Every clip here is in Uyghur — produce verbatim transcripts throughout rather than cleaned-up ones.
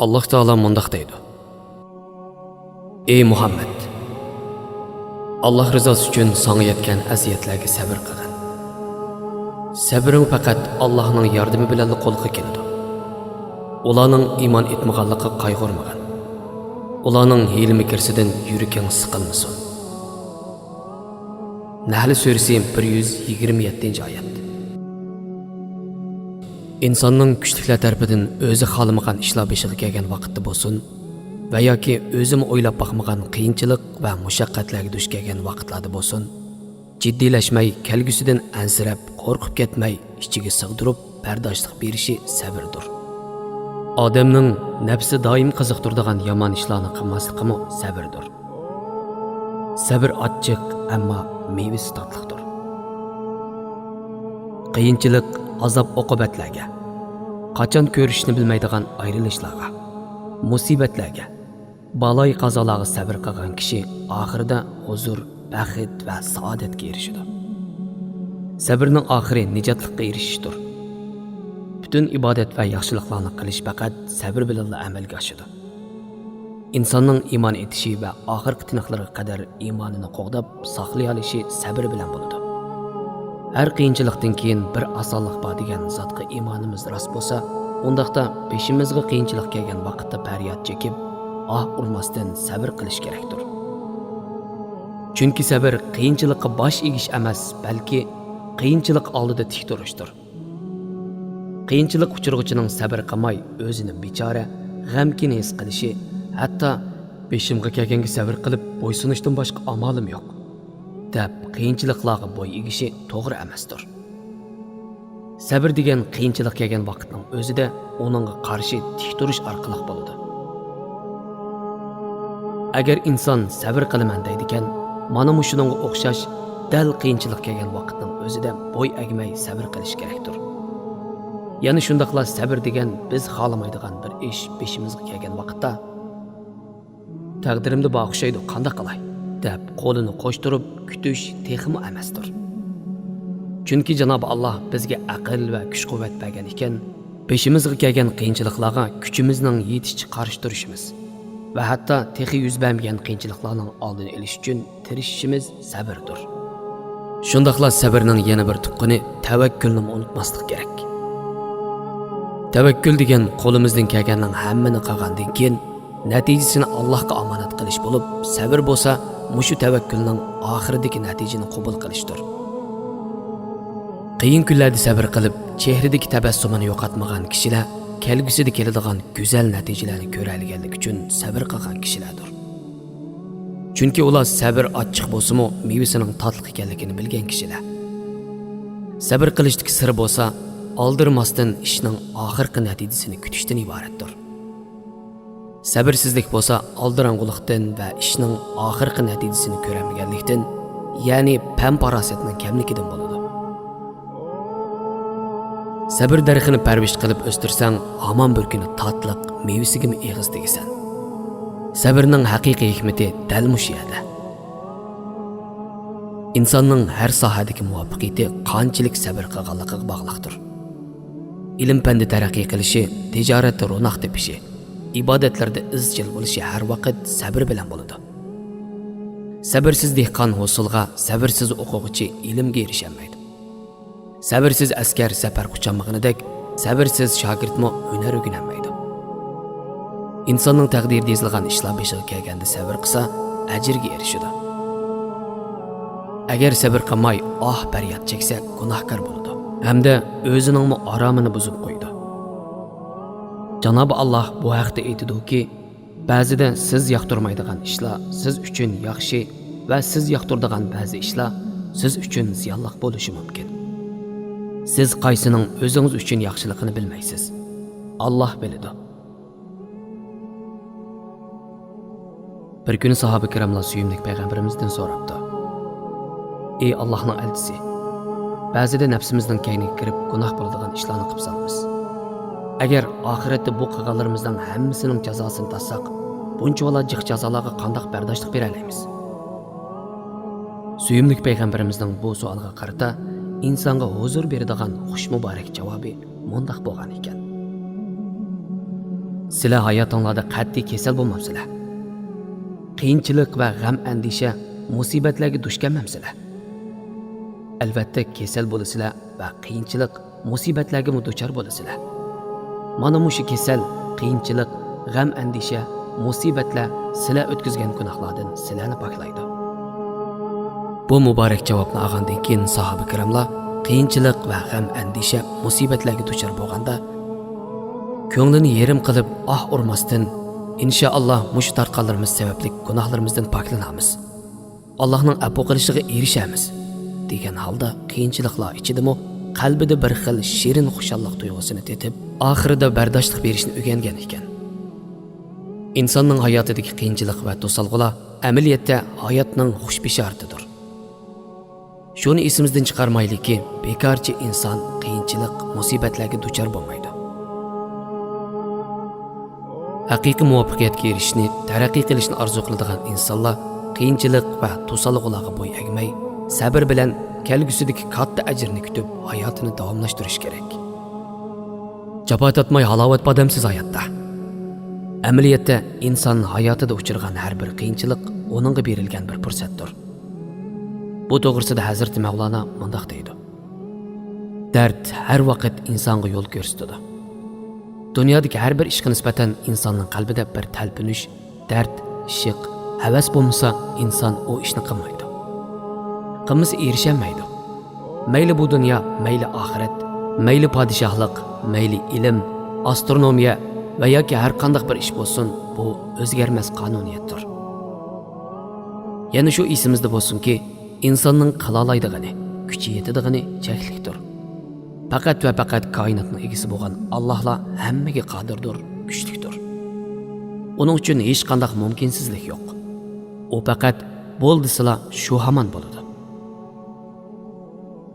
ئاللاھ تائالا مۇنداق دەيدۇ: ئەي مۇھەممەد! ئاللاھ رىزاسى ئۈچۈن ساڭا يەتكەن ئەزىيەتلەرگە سەۋر قىلغىن. سەۋرىڭ پەقەت ئاللاھنىڭ ياردىمى بىلەنلا قولغا كېلىدۇ. ئۇلارنىڭ ئىمان ئېيتمىغانلىقىغا قايغۇرمىغىن. ئۇلارنىڭ ھىيلە-مىكرىسىدىن يۈرىكىڭ سىقىلمىسۇن. نەھل سۈرىسى، بىر يۈز يىگىرمە يەتتىنچى ئايەت. ئىنساننىڭ كۈچلۈكلەر تەرىپىدىن ئۆزى خالىمىغان ئىشلار بېشىغا كەلگەن ۋاقىتتا بولسۇن ۋە ياكى ئۆزىمۇ ئويلاپ باقمىغان قىيىنچىلىق ۋە مۇشەققەتلەرگە دۇچ كەلگەن ۋاقىتلاردا بولسۇن، جىددىيلەشمەي، كەلگۈسىدىن ئەنسىرەپ، قورقۇپ كەتمەي، ئىچىگە سىغدۇرۇپ بەرداشلىق بېرىشى سەۋردۇر. ئادەمنىڭ نەپسى دائىم قىزىقتۇرىدىغان يامان ئىشلارنى قىلماسلىقىمۇ سەۋردۇر. سەۋر ئاچچىق، ئەمما مېۋىسى تاتلىقتۇر. قىيىنچىلىق، ئازاب-ئوقۇبەتلەرگە، قاچان كۆرۈشۈشنى بىلمەيدىغان ئايرىلىشلارغا، مۇسىبەتلەرگە، بالايىقازالارغا سەۋر قىلغان كىشى ئاخىرىدا ھۇزۇر، بەخت ۋە سائادەتكە ئېرىشىدۇ. سەۋرنىڭ ئاخىرى نىجاتلىققا ئېرىشىشتۇر. پۈتۈن ئىبادەت ۋە ياخشىلىقلارنى قىلىش پەقەت سەۋر بىلەنلا ئەمەلگە ئاشىدۇ. ئىنساننىڭ ئىمان ئېيتىشى ۋە ئاخىرقى تىنىقلىرىغا قەدەر ئىمانىنى قوغداپ ساقلىيالىشى سەۋر بىلەن بولىدۇ. ھەر قىيىنچىلىقتىن كېيىن بىر ئاسانلىق بار دېگەن زاتقا ئىمانىمىز راست بولسا، ئۇنداقتا بېشىمىزغا قىيىنچىلىق كەلگەن ۋاقىتتا پەرياد چېكىپ، ئاھ ئۇرماستىن سەۋر قىلىش كېرەكتۇر. چۈنكى سەۋر قىيىنچىلىققا باش ئېگىش ئەمەس، بەلكى قىيىنچىلىق ئالدىدا تىك تۇرۇشتۇر. قىيىنچىلىق ئۇچرىغۇچىنىڭ سەۋر قىلماي، ئۆزىنى بىچارە، غەمكىن ھېس قىلىشى، ھەتتا «بېشىمغا كەلگەنگە سەۋر قىلىپ بويسۇنۇشتىن باشقا ئامالىم يوق» دەپ، قىيىنچىلىقلارغا بوي ئېگىشى توغرا ئەمەستۇر. سەۋر دېگەن قىيىنچىلىق كەلگەن ۋاقىتنىڭ ئۆزىدە ئۇنىڭغا قارشى تىك تۇرۇش ئارقىلىق بولىدۇ. ئەگەر ئىنسان «سەۋر قىلىمەن» دەيدىكەن، مانا مۇشۇنىڭغا ئوخشاش دەل قىيىنچىلىق كەلگەن ۋاقىتنىڭ ئۆزىدە بوي ئەگمەي سەۋر قىلىش كېرەكتۇر. يەنە شۇنداقلا سەۋر دېگەن بىز خالىمايدىغان بىر ئىش بېشىمىزغا كەلگەن ۋاقىتتا، «تەقدىرىمدە بار ئوخشايدۇ، قانداق قىلاي؟» دەپ قولىنى قوشتۇرۇپ كۈتۈش تېخىمۇ ئەمەستۇر. چۈنكى جانابى ئاللاھ بىزگە ئەقىل ۋە كۈچ-قۇۋۋەت بەرگەن ئىكەن، بېشىمىزغا كەلگەن قىيىنچىلىقلارغا كۈچىمىزنىڭ يېتىشىچە قارشى تۇرۇشىمىز ۋە ھەتتا تېخى يۈز بەرمىگەن قىيىنچىلىقلارنىڭ ئالدىنى ئېلىش ئۈچۈن تىرىشىشىمىز سەۋردۇر. شۇنداقلا سەۋرنىڭ يەنە بىر تۇغقىنى تەۋەككۈلنىمۇ ئۇنتۇماسلىق كېرەك. تەۋەككۈل دېگەن قولىمىزدىن كەلگەننىڭ ھەممىنى قىلغاندىن كېيىن، نەتىجىسىنى ئاللاھقا ئامانەت قىلىش بولۇپ، سەۋر بولسا مۇشۇ تەۋەككۈلنىڭ ئاخىرىدىكى نەتىجىنى قوبۇل قىلىشتۇر. قىيىن كۈنلەردە سەۋر قىلىپ، چېھرىدىكى تەبەسسۇمىنى يوقاتمىغان كىشىلەر كەلگۈسىدە كېلىدىغان گۈزەل نەتىجىلەرنى كۆرەلىگەنلىكى ئۈچۈن سەۋر قىلغان كىشىلەردۇر. چۈنكى ئۇلار سەۋر ئاچچىق بولسىمۇ، مېۋىسىنىڭ تاتلىق ئىكەنلىكىنى بىلگەن كىشىلەر. سەۋر قىلىشتىكى سىر بولسا، ئالدىرىماستىن ئىشنىڭ ئاخىرقى نەتىجىسىنى كۈتۈشتىن ئىبارەتتۇر. سەۋرسىزلىك بولسا ئالدىراڭغۇلۇقتىن ۋە ئىشنىڭ ئاخىرقى نەتىجىسىنى كۆرەلمىگەنلىكتىن، يەنى پەم-پاراسەتنىڭ كەملىكىدىن بولىدۇ. سەۋر دەرىخىنى پەرۋىش قىلىپ ئۆستۈرسەڭ، ھامان بىر كۈنى تاتلىق مېۋىسىگىمۇ ئېغىز تېگىسەن. سەۋرنىڭ ھەقىقىي ھېكمىتى دەل مۇشۇ يەردە. ئىنساننىڭ ھەر ساھەدىكى مۇۋەپپەقىيىتى قانچىلىك سەۋر قىلغانلىقىغا باغلىقتۇر. ئىلىم-پەندە تەرەققىي قىلىشى، تىجارەتتە روناق تېپىشى، ئىبادەتلەردە ئىزچىل بولۇشى ھەر ۋاقىت سەۋر بىلەن بولىدۇ. سەۋرسىز دېھقان ھوسۇلغا، سەۋرسىز ئوقۇغۇچى ئىلىمگە ئېرىشەلمەيدۇ. سەۋرسىز ئەسكەر سەپەر قۇچانمىغىنىدەك، سەۋرسىز شاگىرتمۇ ھۈنەر ئۆگىنەلمەيدۇ. ئىنساننىڭ تەقدىرىدە يېزىلغان ئىشلار بېشىغا كەلگەندە سەۋر قىلسا، ئەجىرگە ئېرىشىدۇ. ئەگەر سەۋر قىلماي، ئاھ-پەرياد چەكسە، گۇناھكار بولىدۇ ھەمدە ئۆزىنىڭمۇ ئارامىنى بۇزۇپ قويىدۇ. جانابى ئاللاھ بۇ ھەقتە ئېيتىدۇكى، بەزىدە سىز ياقتۇرمايدىغان ئىشلار سىز ئۈچۈن ياخشى ۋە سىز ياقتۇرىدىغان بەزى ئىشلار سىز ئۈچۈن زىيانلىق بولۇشى مۇمكىن. سىز قايسىنىڭ ئۆزىڭىز ئۈچۈن ياخشىلىقىنى بىلمەيسىز. ئاللاھ بىلىدۇ. بىر كۈنى ساھابە كىراملار سۆيۈملۈك پەيغەمبىرىمىزدىن سوراپتۇ: «ئەي ئاللاھنىڭ ئەلچىسى، بەزىدە نەپسىمىزنىڭ كەينىگە كىرىپ گۇناھ بولىدىغان ئىشلارنى قىلىپ سالىمىز. ئەگەر ئاخىرەتتە بۇ قىلغانلىرىمىزنىڭ ھەممىسىنىڭ جازاسىنى تارتساق، بۇنچىۋالا جىق جازالارغا قانداق بەرداشلىق بېرەلەيمىز؟» سۆيۈملۈك پەيغەمبىرىمىزنىڭ بۇ سوئالغا قارىتا ئىنسانغا ھۇزۇر بېرىدىغان خۇش مۇبارەك جاۋابى مۇنداق بولغان ئىكەن: سىلەر ھاياتىڭلاردا قەتئىي كېسەل بولمامسىلەر؟ قىيىنچىلىق ۋە غەم-ئەندىشە، مۇسىبەتلەرگە دۇچ كەلمەمسىلەر؟ ئەلۋەتتە، كېسەل بولىسىلەر ۋە قىيىنچىلىق، مۇسىبەتلەرگىمۇ دۇچار بولىسىلەر. مانا مۇشۇ كېسەل، قىيىنچىلىق، غەم-ئەندىشە، مۇسىبەتلەر سىلەر ئۆتكۈزگەن گۇناھلاردىن سىلەرنى پاكلايدۇ. بۇ مۇبارەك جاۋابنى ئالغاندىن كېيىن ساھابە كىراملار قىيىنچىلىق ۋە غەم-ئەندىشە، مۇسىبەتلەرگە دۇچار بولغاندا، كۆڭلىنى يېرىم قىلىپ ئاھ ئۇرماستىن، ئىنشائاللا، مۇشۇ تارتقانلىرىمىز سەۋەبلىك گۇناھلىرىمىزدىن پاكلىنارمىز، ئاللاھنىڭ ئەپۇ قىلىشىغا ئېرىشەرمىز، دېگەن ھالدا قىيىنچىلىقلار ئىچىدىمۇ قەلبىدە بىر خىل شېرىن خۇشاللىق تۇيغۇسىنى تېتىپ، ئاخىرىدا بەرداشلىق بېرىشنى ئۆگەنگەن ئىكەن. ئىنساننىڭ ھاياتىدىكى قىيىنچىلىق ۋە توسالغۇلار ئەمەلىيەتتە ھاياتنىڭ خۇش بېشارىتىدۇر. شۇنى ئېسىمىزدىن چىقارمايلىكى، بىكارچە ئىنسان قىيىنچىلىق، مۇسىبەتلەرگە دۇچار بولمايدۇ. ھەقىقىي مۇۋەپپەقىيەتكە ئېرىشىشنى، تەرەققىي قىلىشنى ئارزۇ قىلىدىغان ئىنسانلار قىيىنچىلىق ۋە توسالغۇلارغا بويۇن ئەگمەي، سەبرى بىلەن كەلگۈسىدىكى كاتتا ئەجىرنى كۈتۈپ، ھاياتىنى داۋاملاشتۇرۇشى كېرەك. جاپا تارتماي ھالاۋەت بار دەمسىز ھاياتتا؟ ئەمەلىيەتتە، ئىنسان ھاياتىدا ئۇچرىغان ھەر بىر قىيىنچىلىق ئۇنىڭغا بېرىلگەن بىر پۇرسەتتۇر. بۇ توغرىسىدا ھەزرىتى مەۋلانا مۇنداق دەيدۇ: دەرد ھەر ۋاقىت ئىنسانغا يول كۆرسىتىدۇ. دۇنيادىكى ھەر بىر ئىشقا نىسبەتەن ئىنساننىڭ قەلبىدە بىر تەلپۈنۈش، دەرد، ئىشق، ھەۋەس بولمىسا، ئىنسان ئۇ ئىشنى قىلمايدۇ. قىلمىسا، ئېرىشەلمەيدۇ. مەيلى بۇ دۇنيا، مەيلى ئاخىرەت، مەيلى پادىشاھلىق، مەيلى ئىلىم، ئاسترونومىيە ۋە ياكى ھەر قانداق بىر ئىش بولسۇن، بۇ ئۆزگەرمەس قانۇنىيەتتۇر. يەنە شۇ ئېسىمىزدە بولسۇنكى، ئىنساننىڭ قىلالايدىغىنى، كۈچى يېتىدىغىنى چەكلىكتۇر. پەقەت ۋە پەقەت كائىناتنىڭ ئىگىسى بولغان ئاللاھلا ھەممىگە قادىردۇر، كۈچلۈكتۇر. ئۇنىڭ ئۈچۈن ھېچقانداق مۇمكىنسىزلىك يوق. ئۇ پەقەت بول دېسىلا، شۇ ھامان بولىدۇ.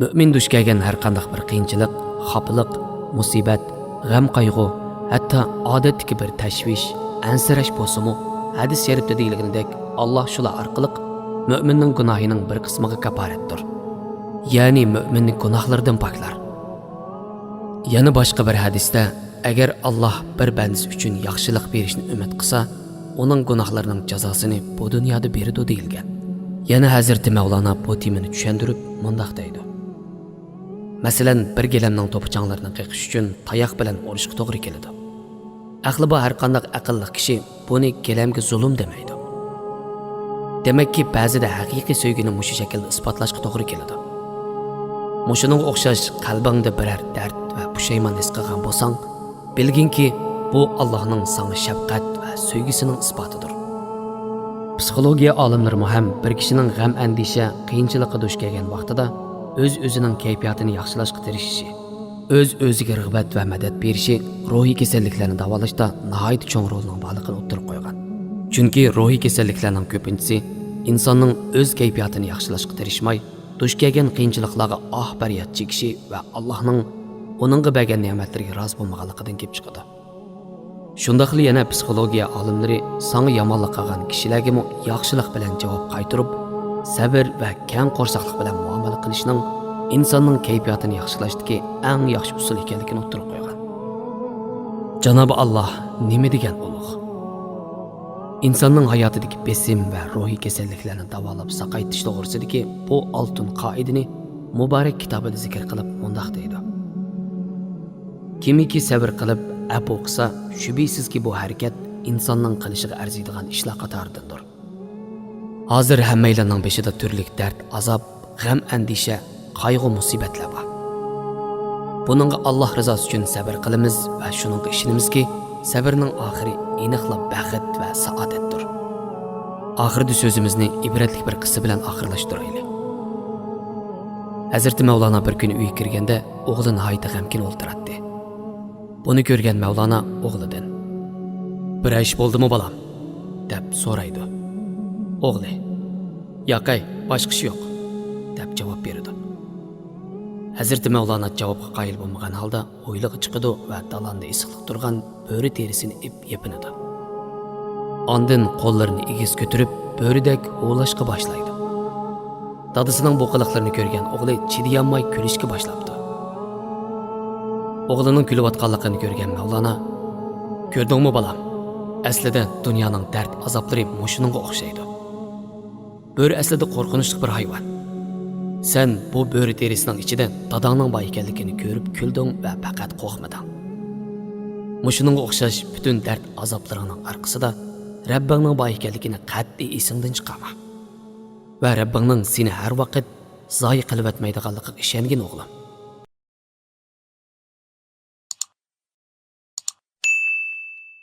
مۆمىن دۇچ كەلگەن ھەر قانداق بىر قىيىنچىلىق، خاپىلىق، مۇسىبەت، غەم-قايغۇ، ھەتتا ئادەتتىكى بىر تەشۋىش، ئەنسىرەش بولسىمۇ، ھەدىس شەرىپتە دېيىلگىنىدەك، ئاللا شۇلار ئارقىلىق مۆمىننىڭ گۇناھىنىڭ بىر قىسمىغا كاپارەتتۇر. يەنى مۆمىننى گۇناھلىرىدىن پاكلار. يەنە باشقا بىر ھەدىستە، ئەگەر ئاللا بىر بەندىسى ئۈچۈن ياخشىلىق بېرىشنى ئۈمىد قىلسا، ئۇنىڭ گۇناھلىرىنىڭ جازاسىنى بۇ دۇنيادا بېرىدۇ، دېيىلگەن. يەنە ھەزرىتى مەۋلانا بۇ تېمىنى چۈشەندۈرۈپ مۇنداق دەيدۇ: مەسىلەن، بىر گىلەمنىڭ توپا-چاڭلىرىنى قېقىش ئۈچۈن تاياق بىلەن ئۇرۇشقا توغرا كېلىدۇ. ئەقلى بار ھەر قانداق ئەقىللىق كىشى بۇنى گىلەمگە زۇلۇم دېمەيدۇ. دېمەككى، بەزىدە ھەقىقىي سۆيگۈنى مۇشۇ شەكىلدە ئىسپاتلاشقا توغرا كېلىدۇ. مۇشۇنىڭغا ئوخشاش، قەلبىڭدە بىرەر دەرد ۋە پۇشايمان ھېس قىلغان بولساڭ، بىلگىنكى، بۇ ئاللاھنىڭ ساڭا شەپقەت ۋە سۆيگۈسىنىڭ ئىسپاتىدۇر. پسىخولوگىيە ئالىملىرىمۇ ھەم بىر كىشىنىڭ غەم-ئەندىشە، قىيىنچىلىققا دۇچ كەلگەن ۋاقتىدا ئۆز-ئۆزىنىڭ كەيپىياتىنى ياخشىلاشقا تىرىشىشى، ئۆز-ئۆزىگە رىغبەت ۋە مەدەت بېرىشى روھىي كېسەللىكلەرنى داۋالاشتا ناھايىتى چوڭ رولنىڭ بارلىقىنى ئوتتۇرىغا قويغان. چۈنكى روھىي كېسەللىكلەرنىڭ كۆپىنچىسى ئىنساننىڭ ئۆز كەيپىياتىنى ياخشىلاشقا تىرىشماي، دۇچ كەلگەن قىيىنچىلىقلارغا ئاھ-پەرياد چېكىشى ۋە ئاللاھنىڭ ئۇنىڭغا بەرگەن نېمەتلىرىگە رازى بولمىغانلىقىدىن كېلىپ چىقىدۇ. شۇنداقلا يەنە پسىخولوگىيە ئالىملىرى ساڭا يامانلىق قىلغان كىشىلەرگىمۇ ياخشىلىق بىلەن جاۋاب قايتۇرۇپ، سەۋر ۋە كەڭ قورساقلىق بىلەن مۇئامىلە قىلىشنىڭ ئىنساننىڭ كەيپىياتىنى ياخشىلاشتىكى ئەڭ ياخشى ئۇسۇل ئىكەنلىكىنى ئوتتۇرىغا قويغان. جانابى ئاللاھ نېمە دېگەن ئۇلۇغ! ئىنساننىڭ ھاياتىدىكى بېسىم ۋە روھىي كېسەللىكلەرنى داۋالاپ ساقايتىش توغرىسىدىكى بۇ ئالتۇن قائىدىنى مۇبارەك كىتابىدا زىكىر قىلىپ مۇنداق دەيدۇ: كىمكى سەۋر قىلىپ ئەپۇ قىلسا، شۈبھىسىزكى، بۇ ھەرىكەت ئىنساننىڭ قىلىشىغا ئەرزىيدىغان ئىشلار قاتارىدىندۇر. ھازىر ھەممەيلەننىڭ بېشىدا تۈرلۈك دەرد، ئازاب، غەم-ئەندىشە، قايغۇ-مۇسىبەتلەر بار. بۇنىڭغا ئاللاھ رىزاسى ئۈچۈن سەۋر قىلىمىز ۋە شۇنىڭغا ئىشىنىمىزكى، سەۋرنىڭ ئاخىرى ئېنىقلا بەخت ۋە سائادەتتۇر. ئاخىرىدا سۆزىمىزنى ئىبرەتلىك بىر قىسسە بىلەن ئاخىرلاشتۇرايلى. ھەزرىتى مەۋلانا بىر كۈنى ئۆيگە كىرگەندە، ئوغلى ناھايىتى غەمكىن ئولتۇراتتى. بۇنى كۆرگەن مەۋلانا ئوغلىدىن: «بىرەر ئىش بولدىمۇ، بالام؟» دەپ سورايدۇ. ئوغلى: «ياقەي، باشقا ئىش يوق» دەپ جاۋاب بېرىدۇ. ھەزرىتى مەۋلانا جاۋابقا قايىل بولمىغان ھالدا ھويلىغا چىقىدۇ ۋە دالاندا ئېسىقلىق تۇرغان بۆرە تېرىسىنى ئېلىپ يېپىنىدۇ. ئاندىن قوللىرىنى ئېگىز كۆتۈرۈپ، بۆرىدەك ھۇۋلاشقا باشلايدۇ. دادىسىنىڭ بۇ قىلىقلىرىنى كۆرگەن ئوغلى چىدىيالماي كۈلۈشكە باشلاپتۇ. ئوغلىنىڭ كۈلۈۋاتقانلىقىنى كۆرگەن مەۋلانا: كۆردۈڭمۇ، بالام؟ ئەسلىدە دۇنيانىڭ دەرد-ئازابلىرى مۇشۇنىڭغا ئوخشايدۇ. بۆرە ئەسلىدە قورقۇنچلۇق بىر ھايۋان. سەن بۇ بۆرە تېرىسىنىڭ ئىچىدە داداڭنىڭ بار ئىكەنلىكىنى كۆرۈپ كۈلدۈڭ ۋە پەقەت قورقمىدىڭ. مۇشۇنىڭغا ئوخشاش پۈتۈن دەرد-ئازابلىرىڭنىڭ ئارقىسىدا رەببىڭنىڭ بار ئىكەنلىكىنى قەتئىي ئېسىڭدىن چىقارما. ۋە رەببىڭنىڭ سېنى ھەر ۋاقىت زايە قىلىۋەتمەيدىغانلىقىغا ئىشەنگىن، ئوغلۇم.